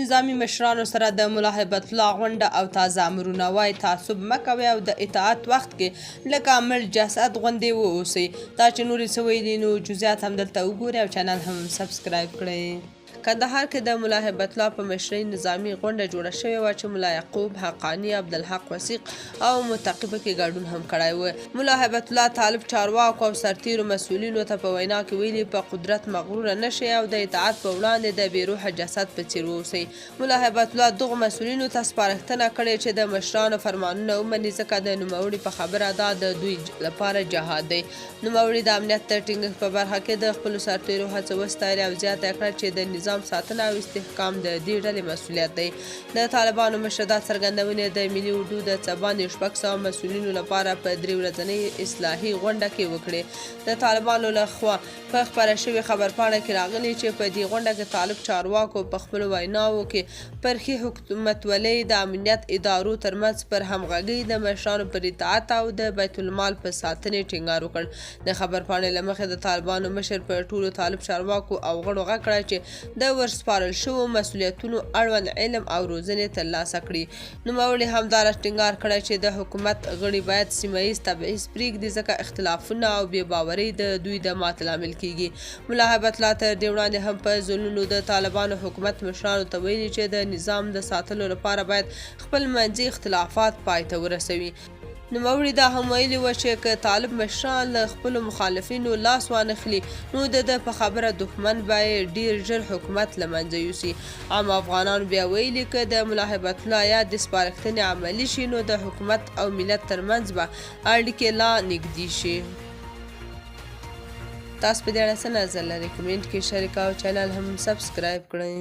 نظامي مشرانو سره د ملا هبت الله غونډه او تازه امرونه، وايي تعصب مه کوئ او د اطاعت وخت کې لکه مړ جسد غوندې واوسئ. دا چې نور یې څه ویلي نو جزیات هم دلته وګورئ او چینل هم سبسکرایب کړئ. کندهار کې د ملا هبت الله په مشرۍ نظامي غونډه جوړه شوې وه چې ملا یعقوب حقاني، عبدالحق وثیق او متقي پکې ګډون هم کړی و. ملا هبت الله طالب چارواکو او سرتیرو مسؤلینو ته په وینا کې ویلي، په قدرت مغروره نه شئ او د اطاعت په وړاندې د بې روحه جسد په څېر واوسئ. ملا هبت الله دغو مسؤلینو ته سپارښتنه کړې چې د مشرانو فرمانونه ومني، ځکه د نوموړي په خبره دا د دوی لپاره جهاد دی. نوموړي د امنیت د ټینګښت په برخه کې د خپلو سرتېرو هڅې وستایلې او زیاته یې کړه چې د نظام ساتنه او استحکام د دې ډلې مسؤلیت دی. د طالبانو مشر دا څرګندونې د ملي اردو د څه باندې 600 مسؤلینو لپاره په درې ورځنۍ اصلاحي غونډه کې وکړې. د طالبانو له خوا په خپره شوې خبرپاڼه کې راغلي چې په دې غونډه کې طالب چارواکو په خپلو ویناوو کې پر ښې حکومتولۍ، د امنیت ادارو ترمنځ پر همغږۍ، د مشرانو پر اطاعت او د بیت المال په ساتنې ټینګار وکړ. د خبرپاڼې له مخې د طالبانو مشر پر ټولو طالب چارواکو او غړو غږ کړی چې د ورسپارل شوو مسؤلیتونو اړوند علم او روزنې ترلاسه کړي. نوموړي همداراز ټینګار کړی چې د حکومت غړي باید سیمه ییز تبعیض پرېږدي، ځکه اختلافونه او بې باورۍ د دوی د ماتې لامل کېږي. ملا هبت الله تر دې وړاندې هم په ځلونو د طالبانو حکومت مشرانو ته ویلي چې د نظام د ساتلو لپاره باید خپل منځي اختلافات پای ته ورسوي. نوموړي دا هم ویلي و چې که طالب مشران له خپلو مخالفینو لاس وانخلي نو د ده په خبره دښمن به یې ډېر ژر حکومت له منځه یوسي. عامو افغانانو بیا ویلي که د ملا هبت الله یادې سپارښتنې عملي شي نو د حکومت او ملت ترمنځ به اړیکې لا نږدې شي. تاسو په دې اړه څه نظر لرئ؟ کمنټ کې شریک او چینل هم سبسکرایب کړئ.